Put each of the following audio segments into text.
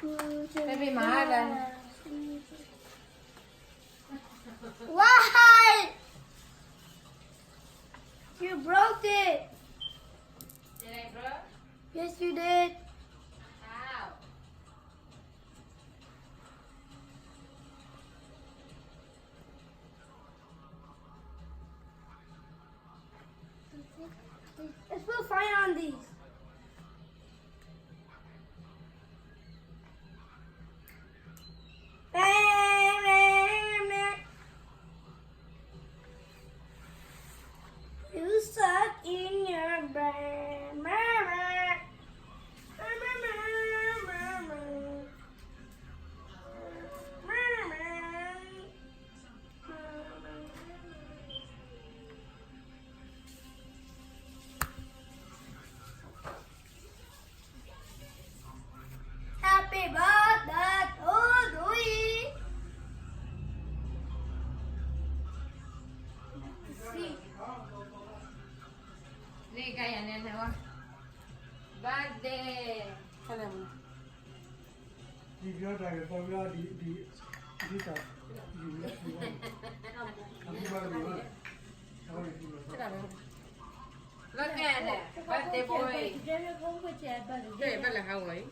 Baby, my eyelash. Why? You broke it. Did I broke? Yes, you did. How? Let's put fire on these. You suck in your brain. Happy birthday to you. Birthday. Look at that. Birthday boy. Hey, bala Hawaii.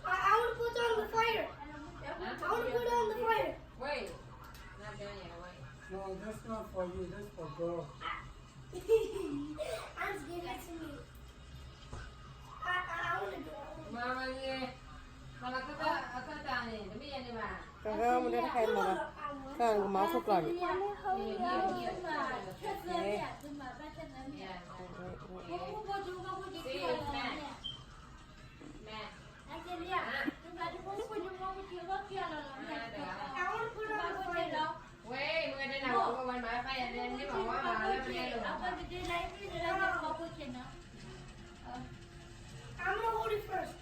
I, I want to put on the fire. I want to put on the fire. Wait. Not done yet. Wait. No, that's not for you. That's for girl. Auntie gave it to me. I, I, I want to do it. Mama, yeah. Mama, ကဲ မဒဲတခါအံၤမၤလီၤ, ကဲ ကမၤအိၣ်ခိၣ်ကျီၢ်န့ၣ်, ဝဲ မ့ၢ်ကတဲနၤ ဝဲ ဝဲ မၤဖးယၤန့ၣ် မၤဝဲမၤလၢပလဲလိာ် I'm gonna hold it first.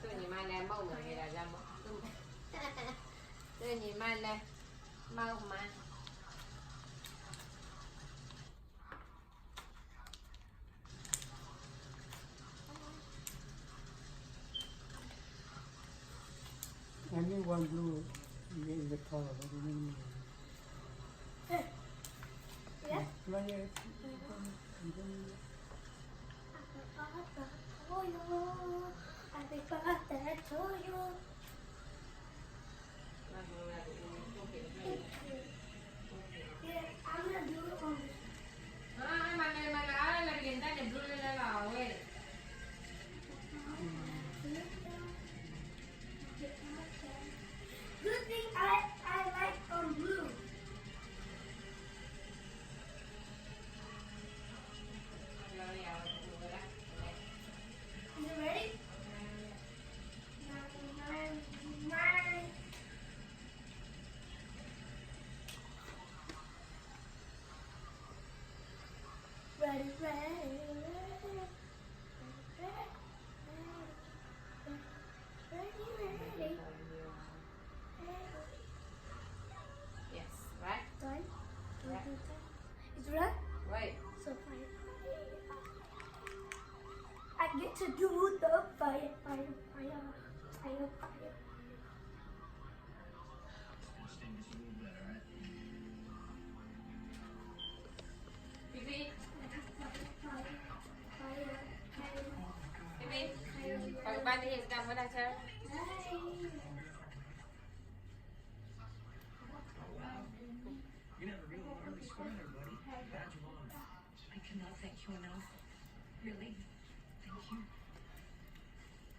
သူၣ်ညီမါလဲ မၤမၤ သူၣ်ညီမါလဲ မၤမၤ. I need one blue in the color. What do you mean? Yeah? Fly it. Happy birthday to you. Happy birthday to you. Yeah, I'm gonna do it on this. Good thing I, I like on blue. Is it ready? Ready, ready, ready, ready, ready, ready, ready. Yes, right? Done? Right. It's red? Right. So fire. I get to do the fire, fire, fire, fire, fire. Baby. Baby. Pag-ibati, ikaw mo na, sir. You never really learned the square there, buddy. Bad mom. I cannot thank you enough. Really. Thank you.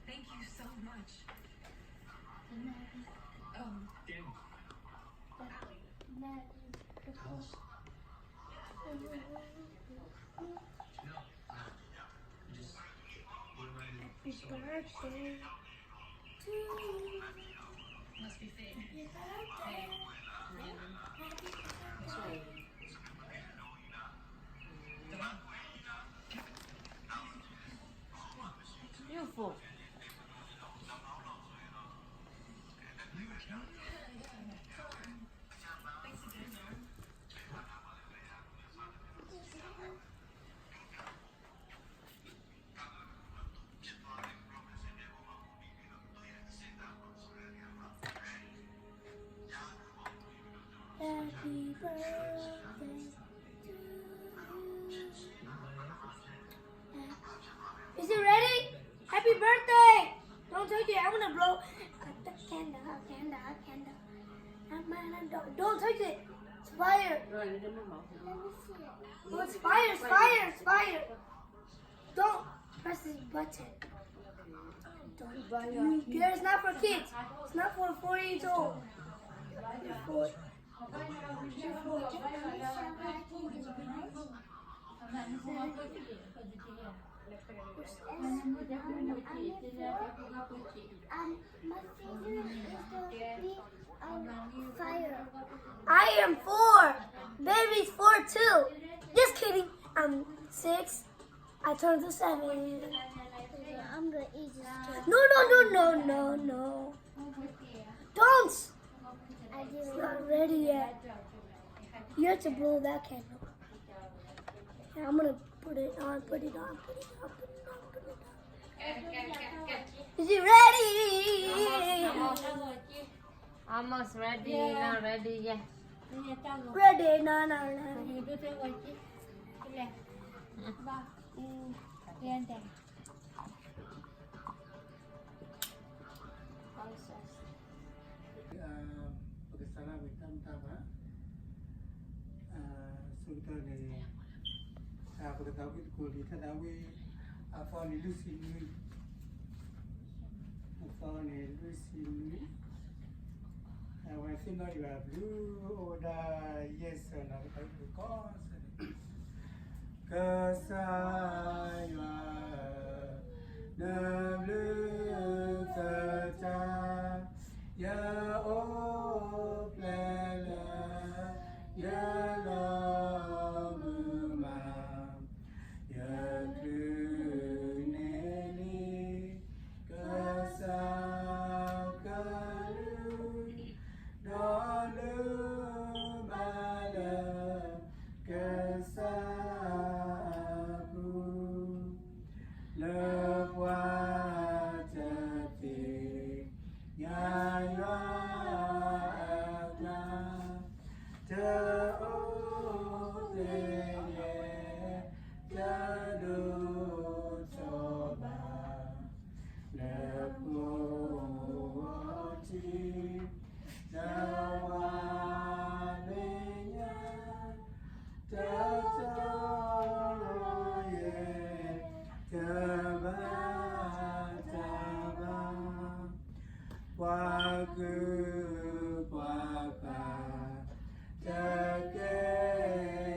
Thank you so much. Um, Danny. Allie. Alice. No, no. Just, we're ready for celebrate. Happy birthday to you. Must be fake. Happy birthday. Is it ready? Happy birthday! Don't touch it. I'm gonna blow the candle, candle, candle. Don't, don't touch it. It's fire. Let me see it. Oh, it's fire, it's fire, it's fire. Don't press this button. Don't. You, it's not for kids. It's not for four years old. Before, before. Um, my finger is gonna be on fire. I am four. Baby's four too. Just kidding. I'm six. I turned to seven. I'm gonna eat this cake. No, no, no, no, no, no. Don't. I didn't. It's not ready yet. You have to blow that candle. Yeah, I'm gonna put it on, put it on, put it on, put it on, put it on. Is it ready? Almost ready, not ready yet. Ready, no, no, no. Mm. ပကစးထီၣ်ဝဲတၢ်မတၤဘၣ်, အဆိကတၢၢ်န့ၣ် ပကသးဝံၣ်သကိးလံာ်တၢ်သးဝံၣ် အသီန့ၣ်လွံၢ်ဆံနွံ, အသီန့ၣ်လွံၢ်ဆံနွံ, အဝဲသ့ၣ်နီၣ်ယွၤအဘျုးအိၣ်ဝဲဒၣ်ယဲၢ်ဆၢနီၤ ပသးဝံၣ်သကိးကီးဆၢန့ၣ် ကစၢ်ယွၤဧၢ, နဘျုးသတး, ယအိၣ်ဖျဲၣ်လၢ ယလီၢ်မုာ်မး, ယချုးန့ၢ်လံ ကစၢ်ကလုၢ်, ဒီးလုၢ်ဘၣ်လၢ ကစၢ်အပူၤ, လၢပှၤတသ့ၣ်ညါယွၤအကျါ, တအိၣ်သ့ယဲၢ် တဒိၣ်ထီၣ်ဘၣ် လၢပအိၣ်အီၤထံ, လၢပှၤမဲာ်ညါ, တတီယဲၢ် တဘၣ်တၢ်ဘၣ်, ပှၤကုၢ်ပှၤပှၢ် တကဲ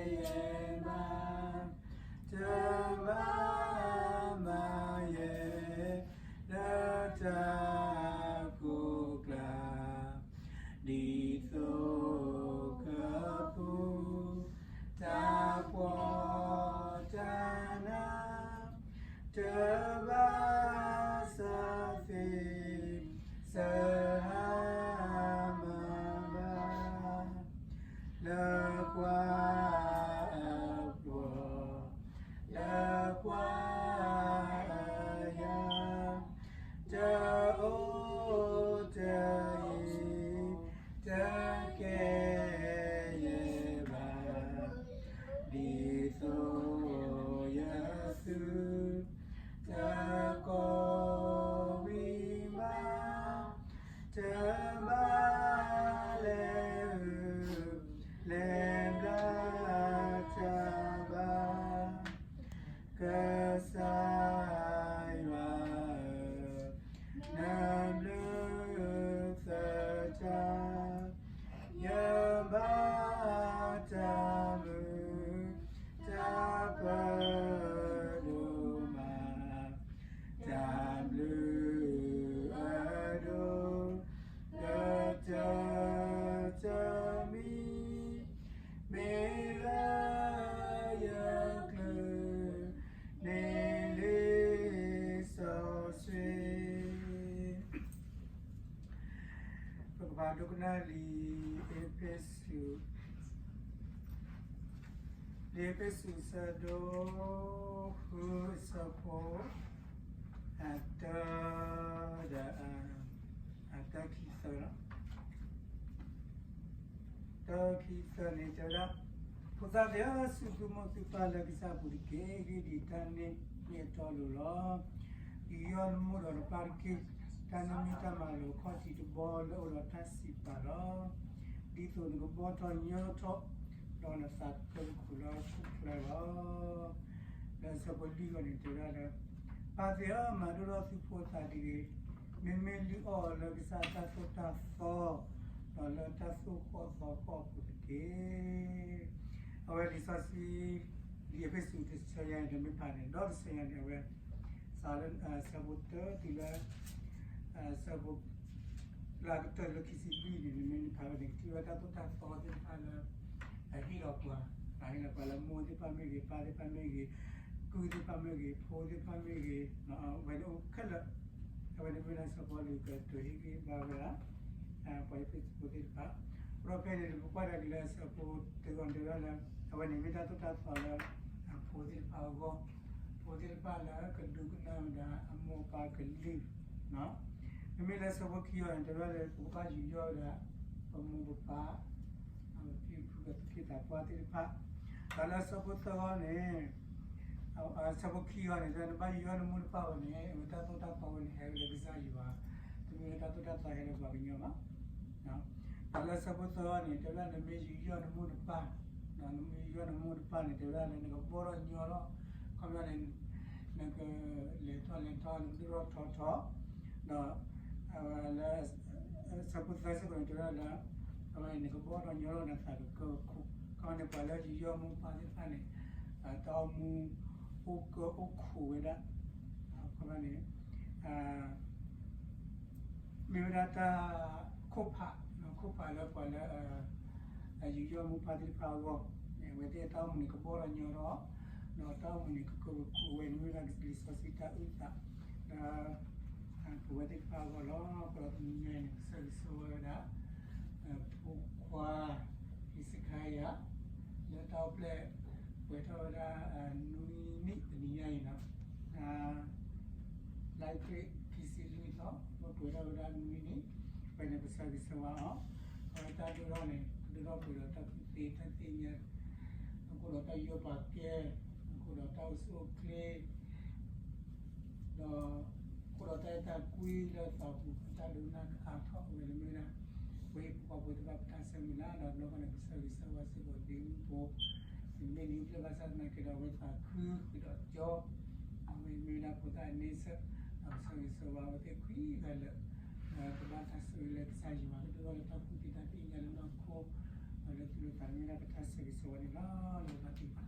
ယဲၢ်ဘၣ်, တဘၣ်မၤယဲၢ် လၢတၢ်ကိးကျါ, ဒ်သိးကပူၤ တၢ်ပှီၢ်တၢ်နါ, တဘၣ်စၢၤသ့ စၢၤဟါမၢ်ဘၣ်, လၢပှၤအပှီၢ် လၢပှၤအယၤ, တအိၣ်တအံၤ တကဲယဲၢ်ဘၣ်, ဒ်သိးယသု တကီၢ်ဝံၤမး, တဘၣ်လဲၤအုး လဲၤဘျါတၢ်ဘၣ်, ကစၢ်ယွၤဧၢ, နဘျုးသတး, ယဘၣ်တၢ်မုာ် တၢ်ပၢဒိၣ်မး, တၢ်ဘျုးအဒိၣ် ကတၢၢ်တမံၤ, မ့ၢ်လၢယချုးန့ၢ်လံစီဆှံ. ပကဘၣ်ဒိကနၣ်လံာ်အ့းဖ့းစူး, လံာ်အ့းဖ့းစူး အဆၢဒိၣ်ဃု အဆၢဖိ အတၢ ဒီး အတၢ ခံ သၢ လီၤ. တၢ ခံ သၢန့ၣ် တဲဝဲဒၣ်, ဖိသၣ်သ့ၣ်ဧၢ, စူၢ်သုမိၢ်သုပၢ်လၢကစၢ်အပူၤတက့ၢ်. အဂ့ၢ်ဒ်အံၤ, တၢ်န့ၣ်မ့ၢ်အတီအလိၤလီၤ. ယူးယီၣ်နမိၢ်ဒီးနပၢ်တက့ၢ်. တၢ်န့ၣ်မ့ၢ်တၢ်မၤလိာ်အခီၣ်ထံးတဘီလၢအအိၣ်ဒီးတၢ်စံးပာ်လီၤ. ဒ်သိးနကဘီၣ်ထီၣ်ညီထီၣ်, ဒီးနသးကကဲာ်ကဲာ်လၢဟီၣ်ခိၣ်ချၢလီၤ. လၢဆၢဖိလွံၢ်ဂီၢ်န့ၣ် တဲဝဲဒၣ်လၢ, ပၢ်သ့ၣ်ဧၢ, မၤဒိၣ်ထီၣ်သုဖိအသးတဂ့ၤ. မ့မ့ၢ်လုၢ်အီၣ်အီၤလၢကစၢ်တၢ်သိၣ်တၢ်သီ, ဒီးလၢတၢ်သိၣ်ဃီၣ်သီဃီၣ်အပူၤတက့ၢ်. အဝဲလံာ်စီဆှံ, လံာ်အ့းဖ့းစူးတဆၢညါန့ၣ် တမ့ၢ်ဖးန့ၣ်, ဒီးတဆၢညါန့ၣ် အဝဲ စးလၢ ဆၢဖိတၢတုၤလၢ ဆၢဖိ လၢကတၢၢ်လၢခံဆံလွံၢ်န့ၣ် နမ့ၢ်ဖးဝဲန့ၣ် ကထံၣ်ဝဲတၢ်သိၣ်တၢ်သီသ့ၣ်တဖၣ်လၢ ဟ့ၣ်လီၤပှၤ, ဟ့ၣ်လီၤပှၤလၢမိၢ်သ့ၣ်တဖၣ်မ့ၢ်ဂ့ၤ, ပၢ်သ့ၣ်တဖၣ်မ့ၢ်ဂ့ၤ, ကုၢ်သ့ၣ်တဖၣ်မ့ၢ်ဂ့ၤ, ဖိသ့ၣ်တဖၣ်မ့ၢ်ဂ့ၤ, အဝဲန့ၣ်အိၣ်ခဲလၢာ်, အဝဲန့ၣ်မ့ၢ်ဒၣ်စီၤပီလူးကတိၤဟ့ၣ်ဂံၢ်ဘါဝဲဒၣ် ပှၤအ့းဖ့းစူးဖိသ့ၣ်တဖၣ်. ဒီးဖဲန့ၣ် ပကွၢ်ဒၣ်က့ၤလၢဆၢဖိတၢဂီၢ်န့ၣ် တဲဝဲဒၣ်လၢ အဝဲန့ၣ်မ့ၢ်တၢ်သိၣ်တၢ်သီလၢ အဖိသ့ၣ်တဖၣ်အဂီၢ်, ဖိသ့ၣ်တဖၣ်လၢကဒိကနၣ်ဝဲဒၣ်အမိၢ်အပၢ်ကလုၢ် မ့မ့ၢ်လၢဆၢဖိခံဂီၢ်န့ၣ် တဲဝဲဒၣ်လၢ ပကဘၣ်ယူးယီၣ်ဝဲဒၣ် ပမိၢ်ပပၢ်, ပဖံပဖု ပသူၣ်က့သးပှၢ်သ့ၣ်တဖၣ်. ဒီးလၢဆၢဖိသၢဂီၢ်န့ၣ်, ဆၢဖိခံဂီၢ်န့ၣ် တဲဝဲဒၣ် နဘၣ်ယူးယီၣ်နမိၢ်နပၢ်ဝဲန့ၣ် အဝဲတၢ်သိၣ်တၢ်သီဝဲန့ၣ် ဟဲလၢကစၢ်ယွၤ, တမ့ၢ်လၢတၢ်သိၣ်တၢ်သီဟဲလၢပှၤကညီဘၣ်. ဒီးလၢဆၢဖိသၢဂီၢ်န့ၣ် တဲဝဲဒၣ် နမ့ၢ်ယူးယီၣ်နမိၢ်နပၢ်, ဒီးနမ့ၢ်ယူးယီၣ်နမိၢ်နပၢ်န့ၣ် တဲဝဲဒၣ်လၢနကဘီၣ်ထီၣ်ညီထီၣ်, ခီပညီန့ၣ် နကလဲၤထီၣ်လဲၤထီ နကဒိၣ်ထီၣ်ထီထီၣ်, ဒီး လၢ ဆၢဖိသၢစ့ၢ်ကီးန့ၣ် တဲဝဲဒၣ်လၢ အဝဲန့ၣ် နကဘီၣ်ထီၣ်ညီထီၣ်နသးကကဲာ်ကဲာ်, ခီပညီန့ၣ် ပှၤလၢယူးယီၣ်မိၢ်ပၢ်သ့ၣ်တဖၣ်န့ၣ် တၢ်အိၣ်မူ အိၣ်ကၢအိၣ်ခိးဝဲဒၣ်, ခီပညီန့ၣ် မ့ၢ်ဝဲဒၣ်တၢ်ခိၣ်ဖး, ခိၣ်ဖးလၢပှၤလၢ ယူးယီၣ်မိၢ်ပၢ်သ့ၣ်တဖၣ်အဂီၢ်, အဝဲသ့ၣ်တၢ်အိၣ်မူန့ၣ် ကဘီၣ်ထီၣ်ညီထီၣ်, ဒီးတၢ်အိၣ်မူန့ၣ် ကကဲာ်ကဲာ်ဝဲန့ၣ် မ့ၢ်ဝဲဒၣ်လံာ်စီဆှံတၢ်အုၣ်သးလၢ ပဝဲသ့ၣ်တဖၣ်အဂီၢ်လီၤ. အဃိဒီးတနံၤညါအံၤန့ၣ် ကစၢ်ယွၤဆိၣ်ဂ့ၤဝဲဒၣ် ဖိခွါ ဟံးစခါယၤ လၢတၢ်အိၣ်ဖျဲၣ်ပှဲၤထီၣ်ဝဲဒၣ် နွံနံၣ်တနံၤညါအံၤလီၤ. လါအ့ဖြ့ၣ်ခံဆံလွံၢ်သီ ပှဲၤထီၣ်ဝဲဒၣ်နွံနံၣ်, ဖဲန့ၣ် ကစၢ်ယွၤဆိၣ်ဂ့ၤဝဲအီၤ, အဝဲတၢ်ဒိၣ်ထီၣ်န့ၣ် ဒိၣ်ထီၣ်ပှဲၤဒီးတၢ်ကူၣ်သ့တၢ်သ့ၣ်ညါ, အဃိဒီးတၢ်ယူးယီၣ်ပာ်ကဲ, အဃိဒီးတၢ်အိၣ်ဆူၣ်အိၣ်ချ့ ဒီး အဃိဒီးတၢ်အဲၣ်တၢ်ကွံလၢသးပူၤ တၢ်ဒိကနၣ်ကအါထီၣ်ဝဲန့ၣ်မ့ၢ်ဝဲဒၣ် ပှၤဟံၣ်ဖိဃီဖိသ့ၣ်တဖၣ်ပတၢ်ဆၢမုၢ်လၢ် ဒီးတဘျီဃီန့ၣ် ကစၢ်ယွၤဆိၣ်ဂ့ၤဝဲစ့ၢ်ကီးဒ့မုၣ်ဖိ, မ့မ့ၢ်ဒ်အံၤဖျဲၣ်ဘၣ်ဆၣ်သနာ်က့ဒီးအဝဲသးခုဃုာ်ဒီးကၠီ, အဝဲမ့ၢ်ဝဲဒၣ်ဖိသၣ်အန့ဆၢၣ်, ကစၢ်ယွၤဆိၣ်ဂ့ၤဝဲအဝဲသ့ၣ်ခွံဂၤလၢာ်, ကဘၣ်တၢ်ဆိၣ်ဂ့ၤလၢကစၢ်ယွၤ ကဒိၣ်ထီၣ်လၢတၢ်ကူၣ်သ့တၢ်သ့ၣ်ညါလၢနီၢ်ခိ, ဒီးလၢသူၣ်လၢသးမ့ၢ်ဝဲဒၣ်ပတၢ်ဆိၣ်ဂ့ၤဆိၣ်ဝါန့ၣ်လီၤ. လၢဘၣ်သ့ၣ်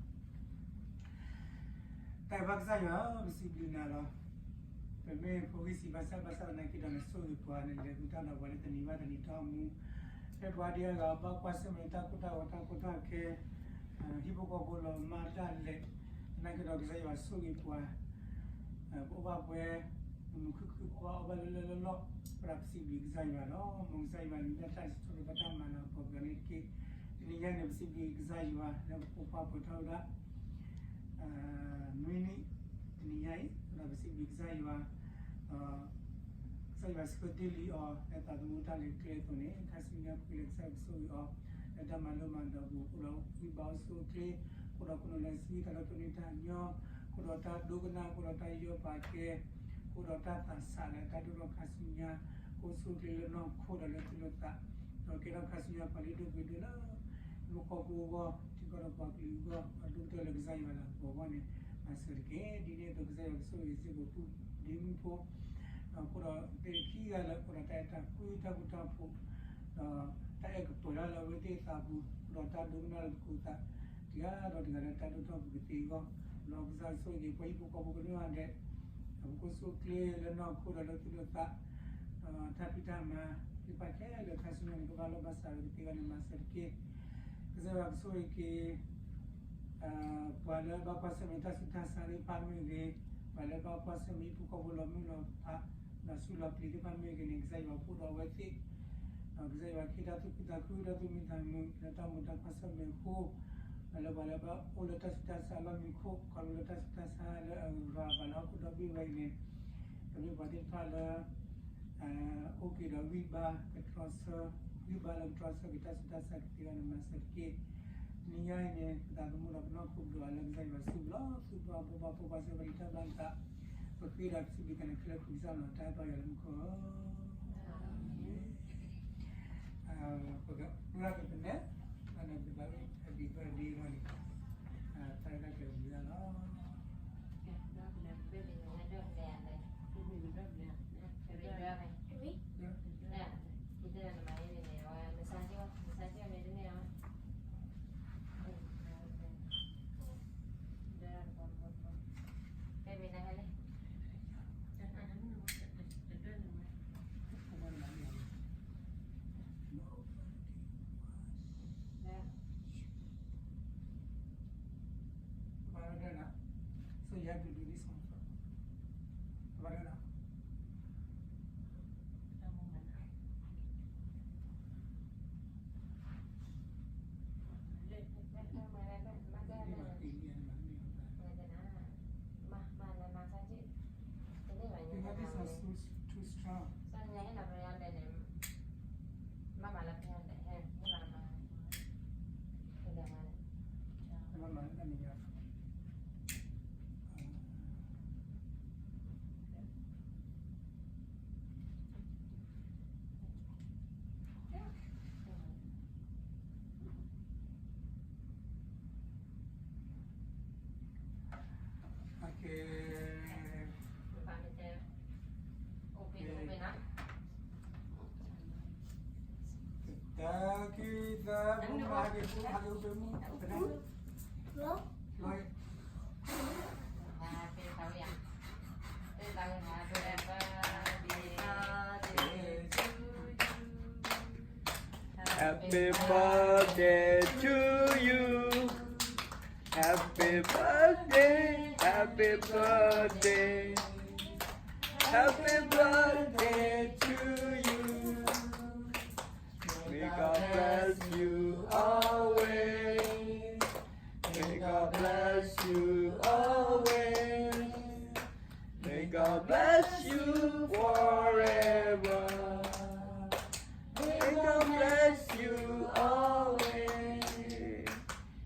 တၢ်ဘၣ်ကစၢ်ယွၤ ပစံးဘျုးနၤလီၤ. ပမ့ၢ်ဖိဂံၢ်စံးဘၣ်ဆၣ် ဘၣ်ဆၣ်သနာ်က့ဒီး နဆိၣ်ဂ့ၤပှၤ နလဲၤဃုာ်တၢ်ဒီးပှၤလၢတနံၤဘၣ်တနံၤတၢ်အိၣ်မူ, ဖဲပှၤဒ်အဂၤဘၣ်ကွၢ်ဆၢၣ်မဲာ်တၢ်ကိၢ်တၢ်ဂီၤတၢ်ကီတၢ်ခဲ, ဟံၣ်ဖိဃီဖိလီၤမၢ်တၢ်လဲၤ, သနာ်က့ဒီးကစၢ်ယွၤဆိၣ်ဂ့ၤပှၤ ပအိၣ်ဘၣ်ပှဲၤ, မုာ်မုာ်ခုၣ်ခုၣ် ပအိၣ်ဘၣ်လၢလၢလီၢ်လီၢ်, ပဒၣ်ပစံးဘျုးကစၢ်ယွၤလီၤ. မ်ကစၢ်ယွၤန့ၣ်တၢ်ဆိၣ်ဂ့ၤဘၣ်တၢ်မၤလၤကပီၤက့ၤန့ၣ်တက့ၢ်. တနံၤညါန့ၣ် ပစံးဘျုးကစၢ်ယွၤ လၢပဖိခွါပှဲၤထီၣ်ဝဲဒၣ် နွံနံၣ်တနံၤညါအံၤ, ဒီးပစံးဘျုးကစၢ်ယွၤ, ကစၢ်ယွၤဆှၢတ့ၢ်လံအီၤ လၢသးသမူတၢ်လဲၤကျဲအသိးန့ၣ် ခါဆူညါပဃ့လၢကစၢ်ယွၤကဆိၣ်ဂ့ၤအီၤ လၢတၢ်မၤလိမၤဒိးပူၤ အိၣ်ဒီးဝံဘၣ်အိၣ်ဆူၣ်အိၣ်ချ့, အိၣ်ဒီးခိၣ်နူာ်လၢဆံးတၢ်လၢတိၢ်န့ၢ်တၢ်ညီ, အိၣ်ဒီးတၢ်ဒိကနၣ်, အိၣ်ဒီးတၢ်ယူးယီၣ်ပာ်ကဲ, အိၣ်ဒီးတၢ်သးဆးလၢတၢ်ဒိၣ်ထီၣ်ခါဆူညါ, အိၣ်ဆူၣ်အိၣ်ချ့လၢနီၢ်ခိဒီးလၢသူၣ်လၢသး, ဒီးကဲထီၣ်ခါဆူညါပှၤလၢဒိၣ်ပှ့ၤဒိၣ်လၢ ဟံၣ်ဖိဃီဖိအဂီၢ်, ထံကီၢ်ဒီးပှၤကလုာ်အဂီၢ်, ဒီးဒိၣ်ကတၢၢ်လၢကစၢ်ယွၤလၤကပီၤအဂီၢ်န့ၣ် မၤစၢၤတက့ၢ်. ဒ်န့ၣ်အသိးကစၢ်ယွၤကဆိၣ်ဂ့ၤစ့ၢ်ကီးပူၤဒ့မုၣ်ဖိ, ဒီးအိၣ်ဒီးသ့ၣ်ခံဂၤလၢအိၣ်ဒီးတၢ်အဲၣ်တၢ်ကွံတၢ်ဃူတၢ်ဖိး, ဒီးတၢ်အဲၣ်ကပၢၤတၢ်လၢအဝဲသ့ၣ်အသးပူၤ, အိၣ်ဒီးတၢ်ဒိကနၣ်လၢပကိးသး, တဂၤဒီးတဂၤလၢတၢ်ဒိၣ်ထီၣ်ပူၤကသ့အဂီၢ်, ဒီးကစၢ်ယွၤကဆိၣ်ဂ့ၤက့ၤပှၤဟံၣ်ဖိဃီဖိကလုာ်အဂၤဒဲး, ဒီးပကအိၣ်ဆူၣ်အိၣ်ချ့လၢနီၢ်ခိဒီးလၢသူၣ်လၢသး, ဒီးတၢ်ဖံးတၢ်မၤသ့ၣ်တဖၣ်ခဲလၢာ်ခါဆူညါန့ၣ် ကဘၣ်လီၢ်ဘၣ်စးလၢကသ့အဂီၢ်န့ၣ် မၤစၢၤတက့ၢ်. ကစၢ်ယွၤကဆိၣ်ဂ့ၤက့ၤ ပှၤလၢဘၣ်ကွၢ်ဆၢၣ်မဲာ်တၢ်ဆူးတၢ်ဆါသ့ၣ်တဖၣ်မ့ၢ်ဂ့ၤ, ပှၤလၢဘၣ်ကွၢ်ဆၢၣ်မဲာ်ဟံၣ်ဖိဃီဖိလီၤမုၢ်လီၤဖး, ဒီးဆူၣ်လီၤပျံၤသ့ၣ်တဖၣ်မ့ၢ်ဂ့ၤန့ၣ် ကစၢ်ယွၤအိၣ်ဒီးအဝဲသ့ၣ်, ဒီးကစၢ်ယွၤကဟ့ၣ်တၢ်သူၣ်ခုသးခု တၢ်သူၣ်မံသးမုာ် လၢတၢ်မူတၢ်ကွၢ်ဆၢၣ်မဲာ်အဃိ, ဒီးလၢပှၤလၢဘၣ်အိၣ်လၢတၢ်ဆူးတၢ်ဆါအလီၢ်မံခိၣ် ခီဖျိလၢတၢ်ဆူးတၢ်ဆါလၢအဂၤဘၣ်လၢဟီၣ်ခိၣ်ဒီဘ့ၣ်ဝဲအံၤန့ၣ်, ကမ့ၢ်ပှၤသ့ၣ်တဖၣ်လၢ အိၣ်က့ၤဒီးဝံဘါကတြီဆၢ ဂံၢ်ဘါလၢကတြီဆၢက့ၤတၢ်ဆူးတၢ်ဆါကသ့အဂီၢ်န့ၣ် မၤစၢၤတက့ၢ်. နံၤညါအံၤန့ၣ် ပသးသမူဒီးပနီၢ်ခိပဒိၣ်အလၢကစၢ်ယွၤစုပူၤလီၤ. သူၣ်ဘီဖိဘီဖိဘီစၢၤဘီလံတၢ်ဘျါကသး ပဃ့ဒီးပစံးဘျုးက့ၤနၤခဲလၢာ် ဖုကစၢ်နီၤ တၢ်အဲၣ်ဘၣ်ယွၤလၢမူခိၣ်ဧၢ. ပကပှၤကပနဲ အန့ၣ်ပဘၣ် happy birthday လီၤန့ၣ် တၢ်ရဲၣ်တၢ်ကျဲၤဝံၤဒၣ်လီၤ. So you have to do this one first. You have this one too, too strong. Okay. Happy birthday to you. Happy birthday, happy birthday. Happy birthday to you. May God bless you always. May God bless you always. May God bless you forever. May God bless you always.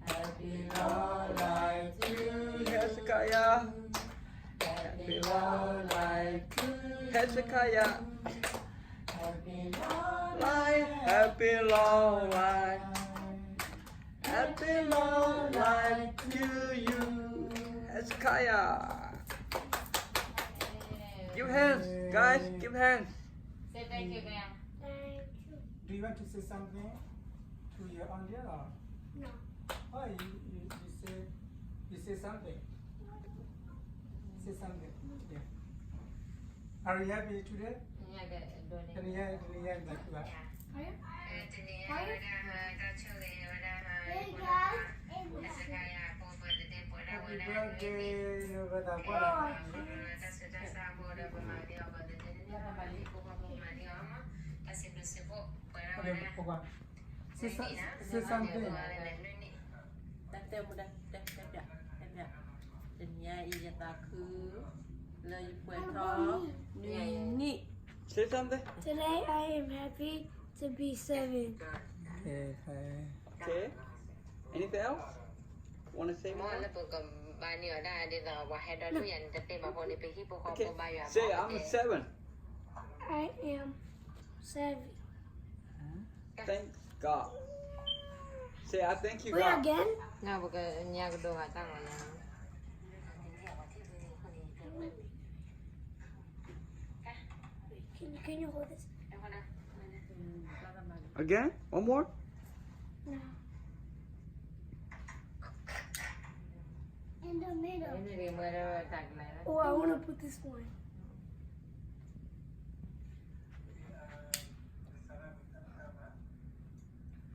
Happy long life to you, Hezekiah. Happy long life to you, Hezekiah. Happy long life, happy long life. Happy long life to you, Hezekiah. Give hands, guys, give hands. Say thank you, Graham. Thank you. Do you want to say something to your audience or? No. Oh, you, you, you say, you say something. Say something. Yeah. Are you happy today? Can you hear, can you hear that? Hey guys, hey guys. Happy birthday, ဘၣ်သးပှၢ် Say so- say something. တၢ်တဲမူဒါ တဲ တဲပြ တဲပြ တနံၤအံၤယသးခု လၢယပှဲၤထီၣ် နွံနံၣ် Say something. Today I am happy to be seven. Okay, hi. Okay. Anything else? Want to say more? Okay. Say, I'm a seven. I am seven. Thank God. Say, I thank you, Wait, God. Again? Can, can you hold this? Again? One more? No. In the middle. Oh, I want to put this one.